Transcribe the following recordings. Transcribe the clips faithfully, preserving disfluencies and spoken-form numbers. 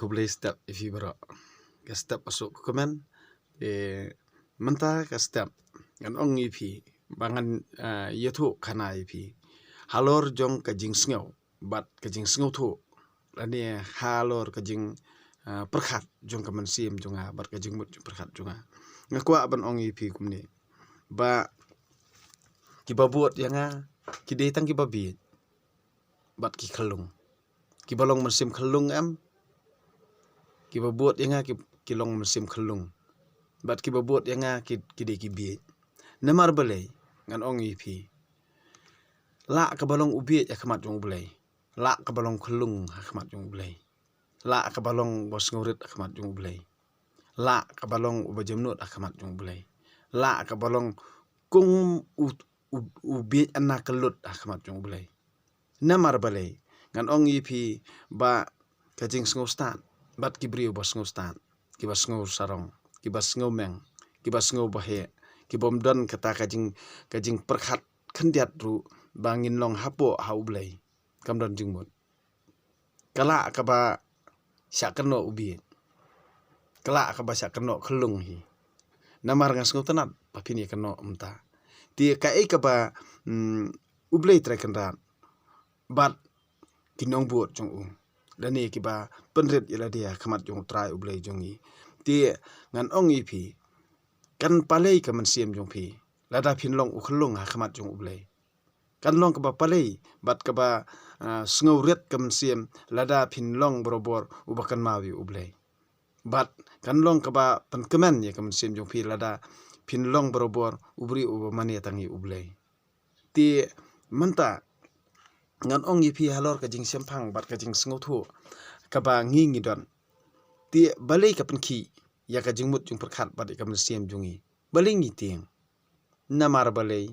Khublei step ïa phi baroh. Ka step ba suk comment. Eh, mynta ka step ngan ong ïa phi ba ngan, ah, ïathuh khana ïa phi halor jong ka jingsngew bad ka jingsngewthuh, lane halor ka jing, ah, pyrkhat jong ka mynsiem jong nga bad ka jingmut jingpyrkhat jong nga. Nga kwah ban ong ïa phi kumne ba kiba bud ïa nga ki dei tang kiba bieit bad ki khyllung. Kiba long mynsiem khyllung em? Kiba bud ïa nga ki, ki long mynsiem khyllung. Bad kiba bud ïa nga ki, ki dei ki bieit. Namar balei? Ngan ong ïa phi. Lah kaba long u bieit ha khmat jong U Blei. Lah kaba long khyllung ha khmat jong U Blei. Lah kaba long ba sngewrit ha khmat jong U Blei. Lah kaba long uba jemnud ha khmat jong U Blei. Lah kaba long kum u, u, u bieit na ka lut ha khmat jong U Blei. Namar balei? Ngan ong ïa phi ba ka jingsngewstad bad ki briew ba sngewstad, kiba sngew sarong, kiba sngew meng, kiba sngew baheh, kibym don kata ka jing, ka jingpyrkhat khyndiat ruh ba ngin long hapoh ha U Blei. Kam don jingmut. Ka lah kaba shah kynnoh u bieit. Ka lah kaba shah kynnoh khyllung hi. Namar nga sngewtynnat ba phin ïa kynnoh mynta. Te kaei kaba, mm, U Blei Trai Kynrad bad ki nongbud jong u, lane kiba pynrit ïa lade ha khmat jong U Trai U Blei jong ngi. Te ngan ong ïa phi, kan palei ka mynsiem jong phi lada phin long u khyllung ha khmat jong U Blei. Kan long kaba palei bad kaba, ah, sngewrit ka mynsiem lada phin long barabor uba kynmaw ïa U Blei. Bad kan long kaba pynkmen ïa ka mynsiem jong phi lada phin long barabor u briew uba mane tang ïa U Blei. Te mynta ngan ong ïa phi halor ka jingshemphang bad ka jingsngewthuh kaba ngi ngi don. Te balei ka pynkhih ïa ka jingmut jingpyrkhat bad ïa ka mynsiem jong ngi? Balei ngi tieng? Namar balei?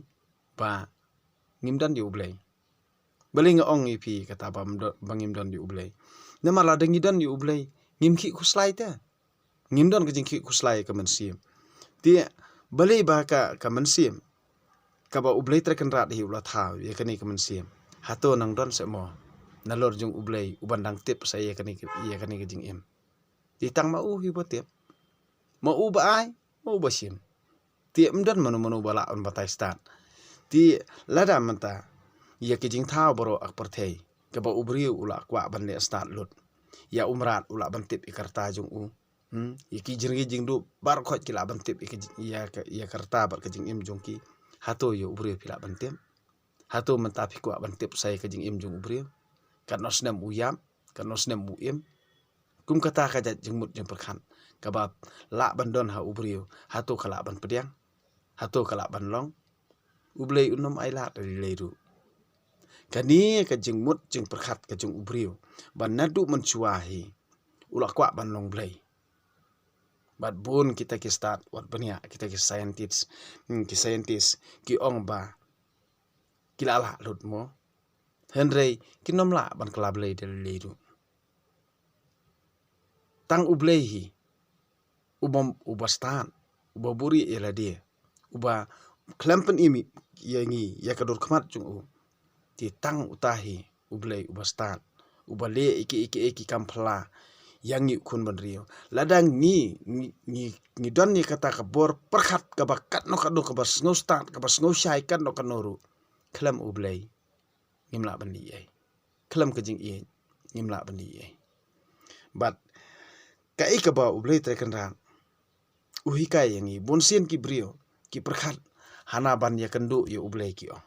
Ba ngim don ïa U Blei. Balei nga ong ïa phi kata ba ngim don, ba ngim don ïa U Blei? Namar lada ngi don ïa U Blei, ngim khih khuslai te. Ngim don ka jingkhih khuslai ka mynsiem. Te balei ba ka, ka mynsiem kaba U Blei Trai Kynrad hi u la thaw ïa kane ka mynsiem? Hato nang don seh mo nalor jong U Blei uban dang tip sa ïa kane, ïa kane ka jingim? Te tang ma u hi ba tip, ma u ba ai, ma u ba shim. Te ym don mano mano ba lah ban batai stad. Te lada mynta ïa ki jingthaw baroh ha ka pyrthei kaba u briew u la kwah ban leh stad lut, ïa u mrad u lah ban tip ïa ka rta jong u. Hmm? Ïa ki jingri jingdup baroh khoit ki lah ban tip ïa ka, ïa ka, ïa ka rta bad ka jingim jong ki. Hato ïa u briew phi lah ban tip? Hato mynta phi kwah ban tip sa ïa ka jingim jong u briew? Katno snem u ïap, katno snem u im? Kum kata ka jait jingmut jingpyrkhat kaba lah ban don ha u briew, hato ka lah ban pdiang? Hato ka lah ban long? U Blei un ym ailad da lei lei ruh. Kane ka jingmut jingpyrkhat ka jong u briew ba naduh mynshuwa hi u la kwah ban long Blei. Bad bun kita ki stad, wat bniah kita ki scientist, hmm, ki scientist ki ong ba ki la lah lut mo. Hynrei kin ym lah ban kylla Blei da lei lei ruh. Tang U Blei hi uba, uba stad, uba buhrieh ïa lade, uba khlem pynim ïa ngi ïa ka dur khmat jong u. Te tang uta hi U Blei uba stad, uba leh ïa ki, ïa ki, ïa ki kam phylla ïa ngi u khun bynriew. Lada ngi, ngi, ngi, ngi don ïa kata ka bor pyrkhat kaba katno katno, kaba sngewstad, kaba sngewshai katno katno ruh, khlem U Blei ngim lah ban leh ei. Khlem ka jingïeit ngim lah ban leh ei. Bad kaei kaba U Blei Trai Kynrad u hikai ïa ngi, bunsien ki briew ki pyrkhat hana ban ïakynduh ïa U Blei ki ong.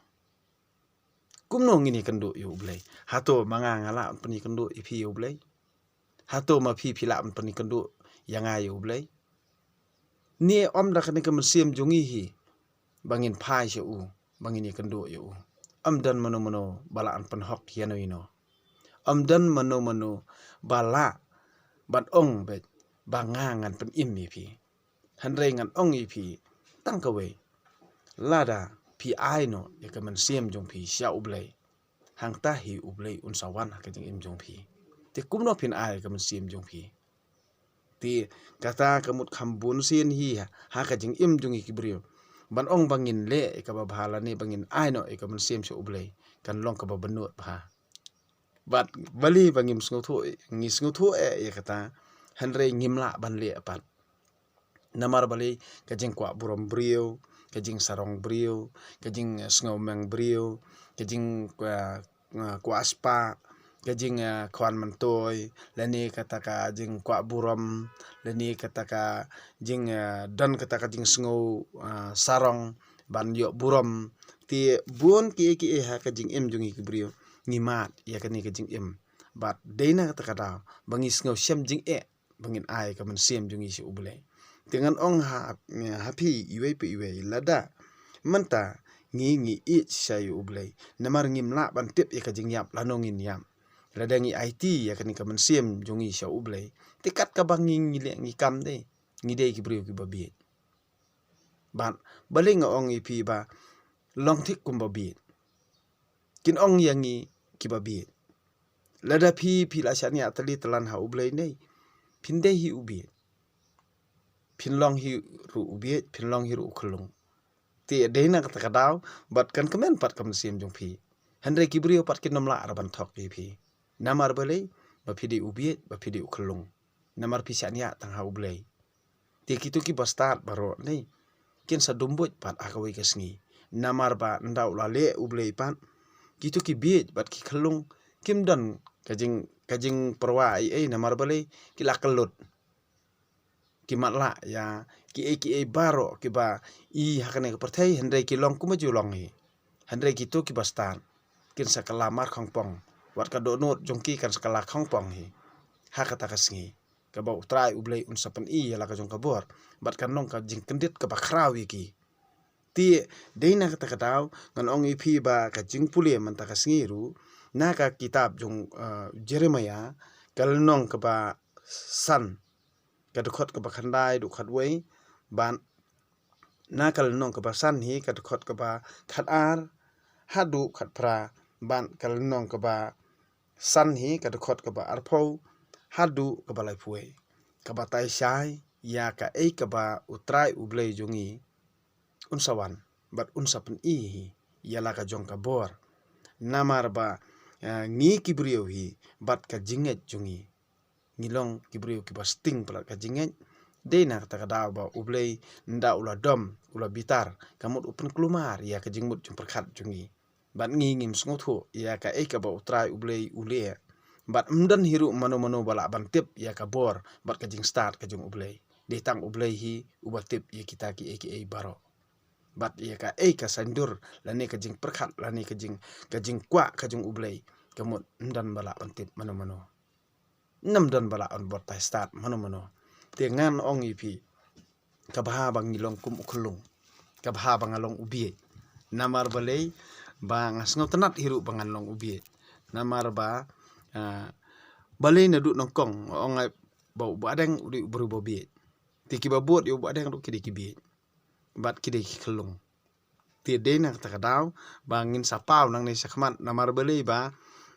Kumno ngin ïakynduh ïa U Blei? Hato ma nga nga lah ban pynïakynduh ïa phi ïa U Blei? Hato ma phi phi lah ban pynïakynduh ïa nga ïa U Blei? Ne ym da kane ka mynsiem jong ngi hi ba ngin phai sha u, ba ngin ïakynduh ïa u. Ym don mano mano ba lah ban pynhok ïano ïano. Ym don mano mano ba lah ban ong beit ba nga ngan pynim ïa phi. Hynrei ngan ong ïa phi tang kawei, lada phi ai noh ïa ka mynsiem jong phi sha U Blei, hangta hi U Blei un sa wan ha ka jingim jong phi. Te kumno phin ai ïa ka mynsiem jong phi? Te kata ka mut kham bunsien hi ha, ha ka jingim jong ngi ki briew. Ban ong ba ngin leh ïa kaba bha lane ba ngin ai noh ïa ka mynsiem sha U Blei, kan long kaba bynnud bha. Bad balei ba ngim sngewthuh, ngi sngewthuh eh ïa kata, hynrei ngim lah ban leh pat. Namar balei, ka jingkwah burom briew, ka jingsarong briew, ka jingsngewmeng briew, ka jing, ah, ah, kwah spah, ka jing, ah, khwan myntoi, lane kata ka jingkwah burom, lane kata ka jing, ah, don kata ka jingsngew, ah, sarong ban ïoh burom. Te bun kiei kiei ha ka jingim jong ngi ki briew, ngi mad ïa kane ka jingim. Bad dei na kata ka daw ba ngi sngew shem jingeh ba ngin ai ka mynsiem jong ngi sha U Blei. Te ngan ong ha, ha phi iwei pa iwei, lada mynta ngi, ngi ïeit sha ïa U Blei, namar ngim lah ban tip ïa ka jingïap lano ngin ïap. Lada ngi aiti ïa kane ka mynsiem jong ngi sha U Blei, te kat kaba ngi, ngi leh, ngi kam dei, ngi dei ki briew kiba bieit. Bad balei nga ong ïa phi ba long thik kumba bieit? Kin ong ïa ngi kiba bieit. Lada phi, phi la shaniah tylli tylan ha U Blei, ne phin dei hi u bieit. Phin long hi ruh u bieit, phin long hi ruh u khyllung. Te dei na kata ka daw, bad kan kmen pat ka mynsiem jong phi. Hynrei ki briew pat kin ym lah ruh ban thok ïa phi. Namar balei, ba phi dei u bieit, ba phi dei u khyllung. Namar phi shaniah tang ha U Blei. Te kito kiba stad baroh ne kin sa dum buit pat ha kawei ka sngi. Namar ba ynda u la leh U Blei pat, kito ki bieit bad ki khyllung kim don ka jing, ka jingpyrwa ei ei, namar balei, ki la kyllut. Ki matlah ïa kiei kiei baroh kiba i ha kane ka pyrthei, hynrei ki long kumba ju long hi. Hynrei kito kiba stad kin sa kylla markhongpong, wat ka dohnud jong ki kan sa kylla khongpong hi ha kata ka sngi kaba U Trai U Blei un sa pyni ïa la ka jong ka bor, bad kan long ka jingkyndit kaba khraw ïa ki. Te dei na kata ka daw ngan ong ïa phi ba ka jingpule mynta ka sngi ruh, na ka kitab jong, eh, Jeremiah, ka lynnong kaba san, ka dkhot kaba khyndai haduh khatwei, bad na ka lynnong kaba san hi, ka dkhot kaba khatar haduh khatphra, bad ka lynnong kaba san hi, ka dkhot kaba arphew haduh kaba laiphew wei, ka batai shai ïa kaei kaba U Trai U Blei jong ngi un sa wan bad un sa pyni hi ïa la ka jong ka bor. Namar ba, eh, ngi ki briew hi bad ka jingngeit jong ngi, ngi long ki briew kiba sting palat ka jingngeit. Dei na kata ka daw ba U Blei ynda u la dom, u la bitar, ka mut u pynkulmar ïa ka jingmut jingpyrkhat jong ngi. Bad ngi ngim sngewthuh ïa kaei kaba U Trai U Blei u leh. Bad ym don hi ruh mano mano ba lah ban tip ïa ka bor bad ka jingstad ka jong U Blei. Dei tang U Blei hi uba tip ïa kita kiei kiei baroh. Bad ïa kaei ka saiñdur lane ka jingpyrkhat lane ka jing, ka jingkwah ka jong U Blei, ka mut ym don ba lah ban tip mano mano. Ym don ba lah ban batai stad mano mano. Te ngan ong ïa phi, ka bha ba ngi long kum u khyllung, ka bha ba nga long u bieit. Namar balei, ba nga sngewtynnat hi ruh ba ngan long u bieit. Namar ba, ah, balei naduh nyngkong nga ong ai ba u Bahdeng u dei u briew ba bieit. Te kiba bud ïa u Bahdeng ruh ki dei ki bieit bad ki dei ki khyllung. Te dei na kata ka daw ba ngin sa paw nangne shakhmat, namar balei ba,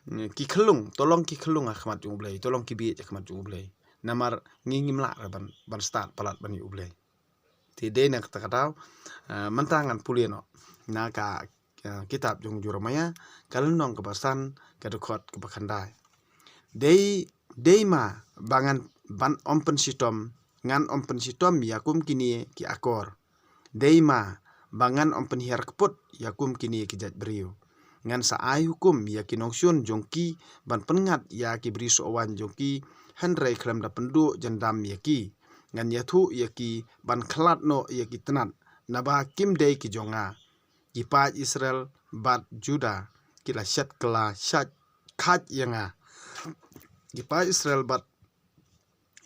mm, ki khyllung, to long ki khyllung ha khmat jong U Blei, to long ki bieit ha khmat jong U Blei. Namar ngi ngim lah ruh ban, ban stad palat ban ïa U Blei. Te dei na kata ka daw, ah, mynta ngan pule noh na ka, ah, kitab jong Jeremiah, ka lynnong kaba san, ka dkhot kaba khyndai. Dei, dei ma ba ngan ban ym pynshitom, ngan ym pynshitom ïa kum kine ki akor. Dei ma ba ngan ym pynhiar kput ïa kum kine ki jait briew. Ngan sa ai hukum ïa ki nongshun jong ki ban pynngat ïa ki bri sohwaiñ jong ki, hynrei khlem da pynduh jyndam ïa ki. Ngan ïathuh ïa ki ban khlad noh ïa ki tnat, naba kim dei ki jong nga. Ki paid Israel bad Juda ki la shet kylla shait khait ïa nga. Ki paid Israel bad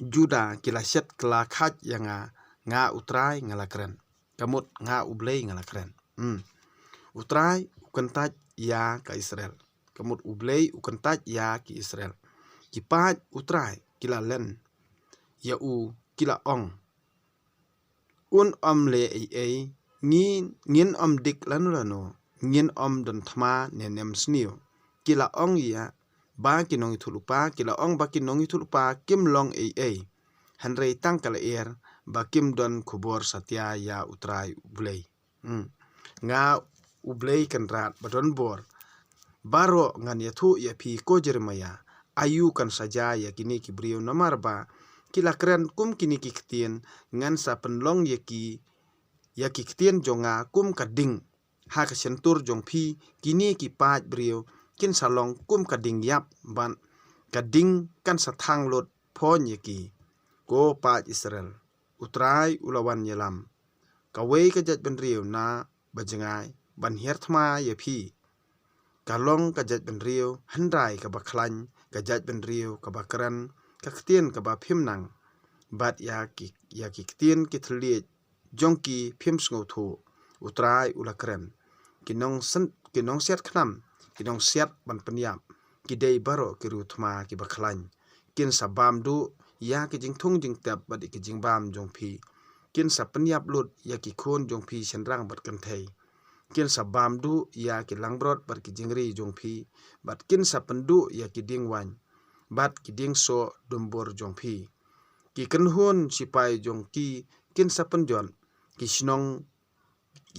Juda ki la shet kylla khait ïa nga, nga U Trai nga la kren. Ka mut nga U Blei nga la kren. Hmm. U Trai u kyntait ïa ka Israel. Ka mut U Blei u kyntait ïa ki Israel. Ki paid U Trai ki la len ïa u, ki la ong, un ym leh ei ei, ngin, ngin ym dik lano lano, ngin ym don thma ne nem sniew. Ki la ong ïa ba ki nongïathuhlypa, ki la ong ba ki nongïathuhlypa kim long ei ei. Hynrei tang ka lyer ba kim don khubor satia ïa U Trai U Blei. Hmm. Nga U Blei Kynrad ba don bor. Baroh ngan ïathuh ïa phi, ko Jeremiah, aïu kan sa jia ïa kine ki briew, namar ba ki la kren kum kine ki ktien. Ngan sa pynlong ïa ki, ïa ki ktien jong nga kum ka ding ha ka shyntur jong phi. Kine ki paid briew kin sa long kum ka ding ïap, bad ka ding kan sa thang lut phoiñ ïa ki. Ko paid Israel, U Trai u la wan ïalam, kawei ka jaitbynriew na ba jngai ban hiar thma ïa phi. Ka long ka jaitbynriew hynrai kaba khlaiñ, ka jaitbynriew kaba kren ka ktien kaba phim nang, bad ïa ki, ïa ki ktien ki thylliej jong ki phim sngewthuh, U Trai u la kren. Ki nongsiat, ki nongsiat khnam, ki nongsiat ban pynïap, ki dei baroh ki riewthma kiba khlaiñ. Kin sa bam duh ïa ki jingthung jingtep bad ïa ki jingbam jong phi. Kin sa pynïap lut ïa ki khun jong phi shynrang bad kynthei. Kin sa bam duh ïa ki langbrot bad ki jingri jong phi, bad kin sa pynduh ïa ki dieng waiñ bad ki dieng soh dumbur jong phi. Ki kynhun sipai jong ki kin sa pynjot, ki shnong,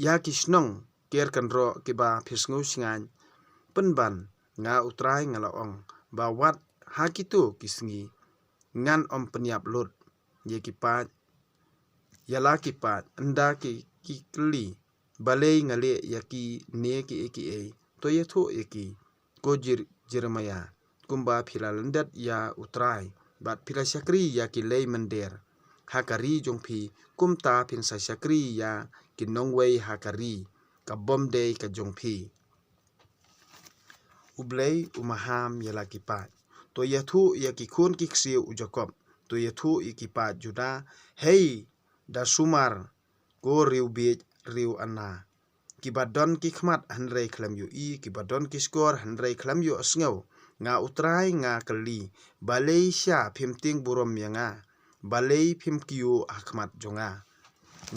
ïa ki shnong ker kynroh kiba phi sngew shngaiñ. Pynban, nga U Trai nga la ong ba wat ha kito ki sngi ngan ym pynïap lut ïa ki paid, ïa la ki paid. Ynda ki, ki kylli, balei nga leh ïa kine kiei kiei, to ïathuh ïa ki, ko Jer-, Jeremiah, kumba phi la lyndet ïa U Trai bad phi la shakri ïa ki lei mynder ha ka ri jong phi, kumta phin sa shakri ïa ki nongwei ha ka ri ka bym dei ka jong phi. U Blei u maham ïa la ki paid. To ïathuh ïa ki khun ki ksiew u Jakob, to ïathuh ïa ki paid Judah. Hei, da sumar, ko riew biej riew ana, kiba don ki khmat hynrei khlem ïohi, kiba don ki shkor hynrei khlem ïohsngew. Nga U Trai nga kylli, balei sha phim tieng burom ïa nga? Balei phim kyiuh ha khmat jong nga?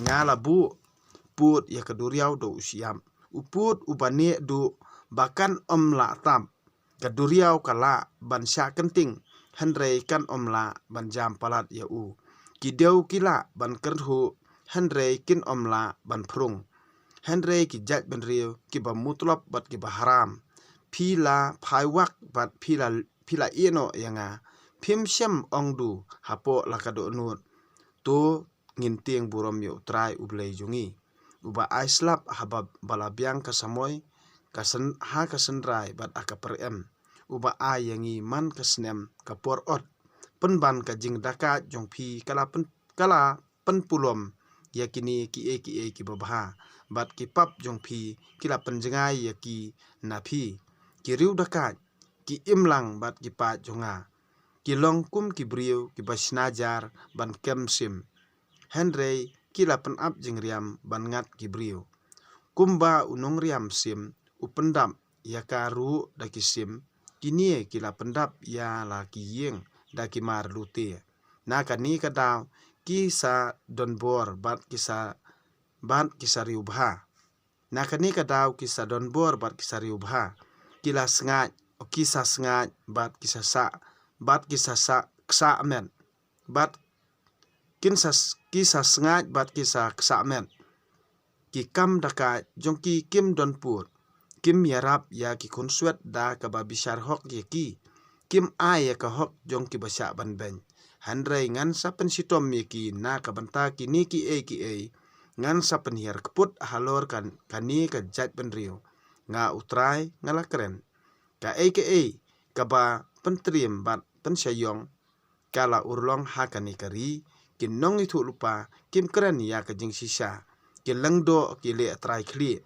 Nga la buh pud ïa ka duriaw da u shyiap, u pud uba neh duh ba kan ym lah tap. Ka duriaw ka lah ban shah kynting, hynrei kan ym lah ban jam palat ïa u. Ki dew ki lah ban kyrhuh, hynrei kin ym lah ban phrung. Hynrei ki jaitbynriew kiba mutlop bad kiba haram, phi la phai wak bad phi la, phi la ïehnoh ïa nga. Phim shym ong duh hapoh la ka dohnud, to ngin tieng burom ïa U Trai U Blei jong ngi, uba ai slap haba, ba la biang ka samoi, ka syn-, ha ka synrai bad ha ka pyrem, uba ai ïa ngi man ka snem ka por ot. Pynban ka jingdakaid jong phi ka la pyn-, ka la pynpulom ïa kine kiei kiei kiba bha, bad ki pap jong phi ki la pynjngai ïa ki na phi. Ki riew dakaid, ki imlang bad ki paid jong nga, ki long kum ki briew kiba shna jar ban kem sim, hynrei ki la pynap jingriam ban ngat ki briew. Kumba u nongriam sim u pyndap ïa ka ruh da ki sim, kine ki la pyndap ïa la ki ïing da ki mar lute. Na kane ka daw ki sa donbor bad ki sa, bad ki sa riewbha. Na kane ka daw ki sa donbor bad ki sa riewbha. Ki la sngaid, ki sa sngaid bad ki sa sah, bad ki sa sah, ksah met. Bad kin sa s-, ki sa sngaid bad ki sa ksah met. Ki kam dakaid jong ki kim don pud. Kim ïarap ïa ki khunswet da kaba bishar hok ïa ki. Kim ai ïa ka hok jong kiba shah ban beiñ. Hynrei ngan sa pynshitom ïa ki na ka bynta kine kiei kiei. Ngan sa pynhiar kput halor kan, kane ka jaitbynriew. Nga U Trai nga la kren. Kaei kaei kaba pyntriem bad pynshaiong ka la urlong ha kane ka ri. Ki nongïathuhlypa kim kren ïa ka jingshisha, ki lyngdoh ki leh trai khlieh.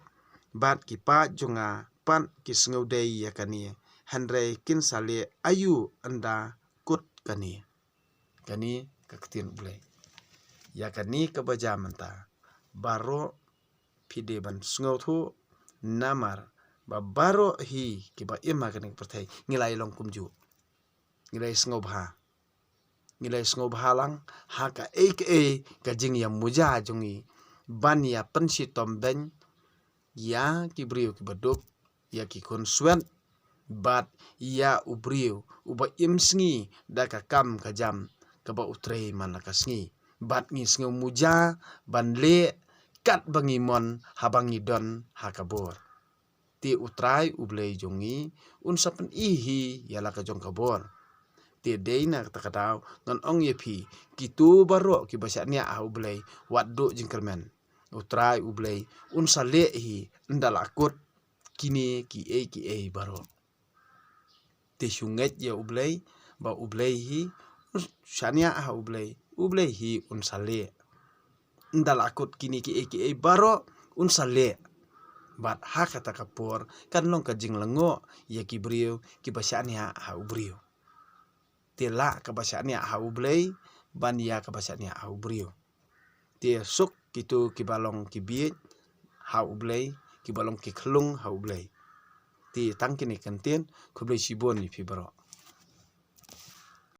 Bad ki paid jong nga pat ki sngewdei ïa kane, hynrei kin sa leh aïu ynda kut kane. Kane ka ktien U Blei. Ïa kane kaba jia mynta, baroh phi dei ban sngewthuh, namar ba baroh hi kiba im ha kane ka pyrthei ngi la ïalong kumjuh. Ngi la ïasngewbha. Ngi la ïasngewbha lang ha kaei kaei ka jingïamuja jong ngi ban ïa pynshitom beiñ ïa ki briew kiba duk, ïa ki khunswet, bad ïa u briew uba im sngi da ka kam ka jam kaba u trei man la ka sngi. Bad ngi sngewmuja ban leh katba ngi mon haba ngi don ha ka bor. Te U Trai U Blei jong ngi un sa pyni hi ïa la ka jong ka bor. Te dei na kata ka daw ngan ong ïa phi, kito baroh kiba shaniah ha U Blei, wat duh jingkyrmen. U Trai U Blei un sa leh hi, ynda la kut kine kiei kiei baroh. Te shu ngeit ïa U Blei, ba U Blei hi, shaniah ha U Blei, U Blei hi un sa leh. Ynda la kut kine kiei kiei baroh un sa leh. Bad ha kata ka por kan long ka jinglyngngoh ïa ki briew kiba shaniah ha u briew. Te lah kaba shaniah ha U Blei ban ïa kaba shaniah ha u briew. Te suk kito kiba long ki bieit ha U Blei, kiba long ki khlung ha U Blei. Te tang kine ki kyntien, khublei shibun ïa phi baroh.